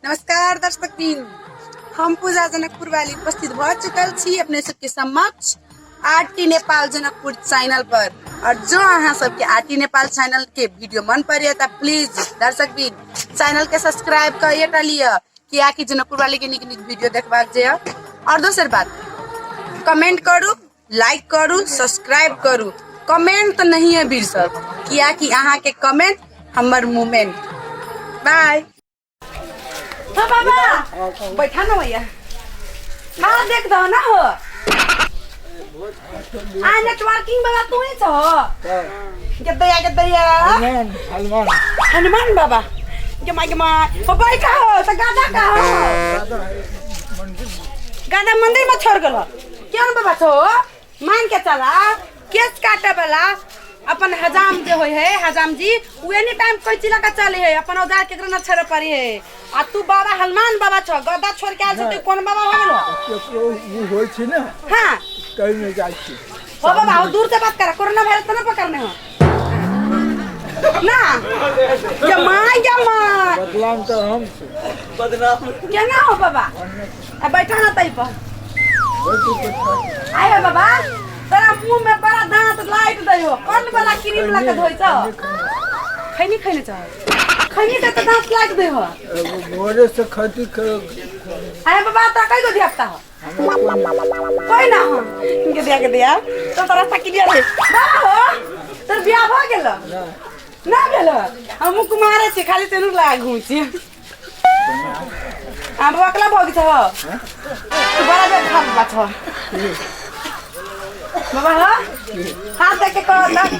नमस्कार दर्शक बिन, हम पूजा जनकपुर वाली उपस्थित भ चुकल छी अपने सबके समक्ष आरटी नेपाल जनकपुर चैनल पर। और जो अहाँ सबके आरटी नेपाल चैनल के वीडियो मन पड़े तो प्लीज दर्शक बिन चैनल के सब्सक्राइब करिए लिअ, कियाकि जनकपुर वाली के नीक नीक वीडियो देखबाक जे। और दोसर बात, कमेंट करू, लाइक करू, सब्सक्राइब करू। कमेंट तो नहीं है वीर सर, कियाकि अहाँ के कमेंट हमर मूवमेंट। बाय। हाँ बाबा बैठा ना भैया, हाँ देख दो ना हो आ नेटवर्किंग वाला तू ही छो। गदैया गदैया हनुमान हनुमान हनुमान बाबा गे माय गे my. हो बैठा हो तो गादा का हो गादा मंदिर में छोड़ गेलो क्यों बाबा छो? मान के चला केस काटे वाला अपन हजाम जे होय है, हजाम जी उ एनी टाइम कैची लगा चले है, अपन औजार केकरो न छेड़े पड़ी है। आ तू बाबा हनुमान बाबा छो, गदा छोड़ के आयल छो, तू कोन बाबा भऽ गेलो? केकरो उ होइ छै ने। हाँ तैमे जाइ छी। हो बाबा, हो दूर से बात कर, कोरोना वायरस तो ना पकड़ने हो ना। ये माँ ये माँ बदलाम तऽ हम छी। केना हो बाबा? आ बैठा ना तई पर। आयो बाबा, तोरा मुंह में बड़ा दांत लाइट दै हो, कौन वाला क्रीम लगा धोइ छ? खैनी खैने छ? खैनी से तो दांत लाइट दै हो। भोरे से खटी। आयो बाबा, तोरा कई गो धिया पुता हो? कोई ना हो। के दिया के दिया तो तोरा क्लियर है। बाबा हो, तोर बियाह भ गेल ना? भेल? हमहूँ कुमारे छी, खाली तेनू लगा घूमै छी। हम अकेला भोग छ तू बड़ा बेर खा बाबा छ बाबा हो। हाथ देख के कह,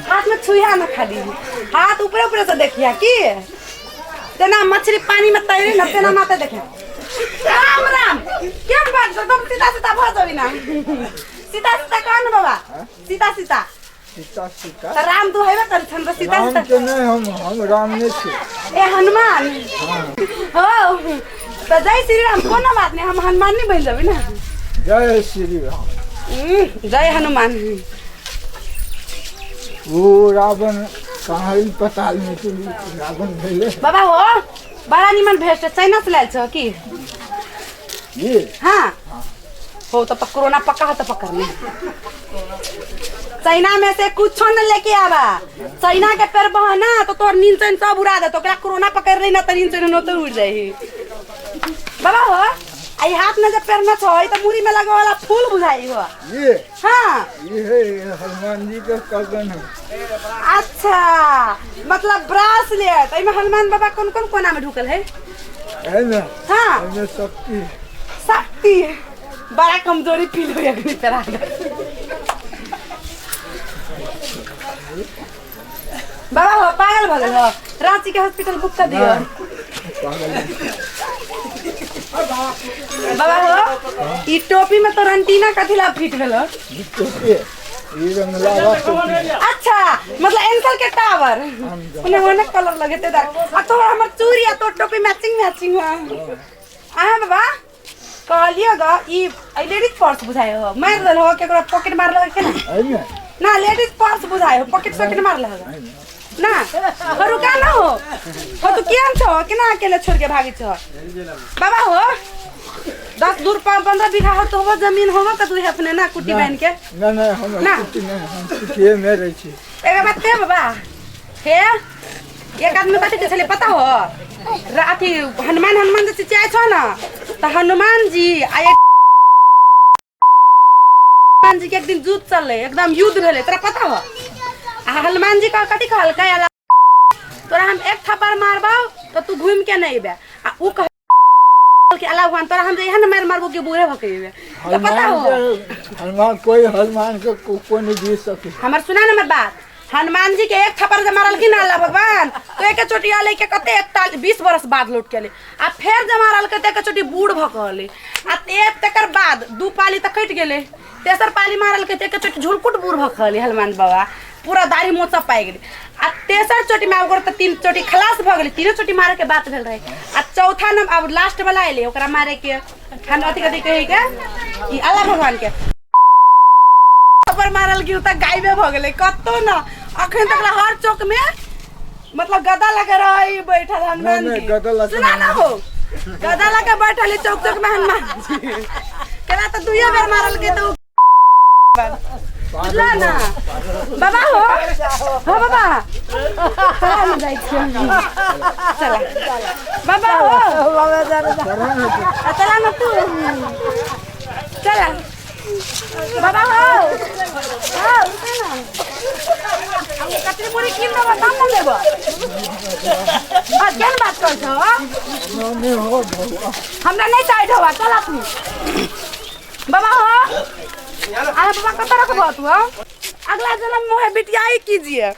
हाथ में छुइहा ना, खाली हाथ ऊपरे ऊपरे से देखिया की तेना मछली पानी में तैरे न तेना माते देखे। राम राम, केम बात छौ? तुम सीता सीता भ जबी ना। सीता सीता कह न बाबा, सीता सीता। सीता सीता। त राम तू हेबे कर छन त सीता राम सीता के नहीं, हम राम नहीं छी। ए हनुमान हो त जय श्री राम। कोनो बात नहीं, हम हनुमान नहीं बन जबी ना। जय श्री राम। जय हनुमान। वो रावण कहाँ पताल में चली रावण भेले। बाबा हो, बड़ा निमन भेस्ट चाइना से लायल छ की? ये हाँ हो, तब तो कोरोना पक्का हो तो पकड़ने चाइना में से कुछो न लेके आवा। चाइना के पेड़ बहना तो तोर नींद चैन सब उड़ा दे, तो ओकरा कोरोना पकड़ ली ना तो नींद चैन तो उड़ जाई। बाबा हो, आई हाथ में जब पेड़ न छो तो मुड़ी में लगे वाला फूल बुझाई हो। ये हाँ ये है, ये हनुमान जी के कंगन है। अच्छा, मतलब ब्रासलेट। एमे हनुमान बाबा कौन कौन कोना में ढुकल है? है ना। हाँ एमे शक्ति। शक्ति। बड़ा कमजोरी फील हो अग्नि पर आ बाबा हो, पागल भऽ गेल हो? रांची के हॉस्पिटल बुक कर दियो। पागल नहीं। बाबा हो, ई टोपी में तो रंटीना कथी ला फिट भेल हो? ई टोपी है, ई रंगलावा टोपी है। अच्छा, मतलब एंकल के टावर ओने ओने कलर लगे ते दार। आ तो हमर चूड़ी आ तो टोपी मैचिंग मैचिंग हो। आ बाबा कहलियो ग, ई लेडीज पर्स बुझाय हो, मार देल हो केकरो पॉकेट मारल हो के ना? है ना। ना लेडीज पर्स बुझाय हो, पॉकेट सॉकेट मारल हो ना? हो रुका ना हो। हो तू केहन छौ? केना अकेले छोड़ के भागी छौ? बाबा हो, 10 दूर 15 बीघा हो तो होबो जमीन होबो त तू अपने ना कुटी बन के? ना ना, हम ना। कुटी नहीं, हम कुटिए में रहै छी। एगो बात के बाबा, हे एक आदमी कथी के छलै पता हो? अथी हनुमान हनुमान जे चिचियाइ छौ न त हनुमान जी आ एक हनुमान जी के एक दिन युद्ध चललै, एकदम युद्ध भेलै, तोरा पता हो? आ हनुमान जी कथी कहलकै? अला तोरा हम एक थप्पड़ मारबौ तऽ तू घूमि के नहि अयबे। आ उ कह कि अल्लाह भगवान, तोरा हम जे एहन मारि मारबो कि बूढ़े भऽ के अयबे। तऽ पता हनुमान हो के हनुमान कोई हनुमान के कोई नहीं जीत सके। हमर सुना न हमर बात, हनुमान जी के एक थप्पड़ जे मारलखिन अल्लाह भगवान तो एक चोटी अलै के कते 41 20 बरस बाद लौट के अलै। आ फेर जे मारलकै तऽ एक चोटी बूढ़ भऽ के अलै। आ तकर बाद 2 पाली तऽ कटि गेलै, तेसर पाली मारलकै तऽ एक चोटी झुलकुट बूढ़ भऽ के अलै हनुमान बाबा, पूरा दाढ़ी मोचा पाइ गेलै। आ तेसर चोटी में ओकर तऽ 3 चोटी खलास भऽ गेलै, तीनो चोटी मारे के बात भेल रहै। आ चौथा नंबर आब लास्ट वाला एलै ओकरा मारे के, हम अथी कथी कहै के ई अल्लाह भगवान के पर मारल कि तऽ गायबे भऽ गेलै कतौ न। अखन तक ला हर चौक में मतलब गदा लगे रहे बैठल हनुमान नहीं, जी। गदा लगे सुना ना हो। गदा लगा बैठल है चौक चौक में हनुमान जी। केला तो दुइयो बेर मारल के तो बुझला ना बाबा हो हो बाबा चला ना जाइ छी हम। चला बाबा हो आ, चला ना तू चला बाबा हो हो रुका ना हम कतरी पूरी कीन देबो तब ना लेबो आ केहन बात कर छौ नहीं हो बउआ। हमरा नहीं टाइट होवा चल तू बाबा हो अरे बाबा कत रखबो तू हो? अगला जन्म मोहे बिटियाई कीजिए।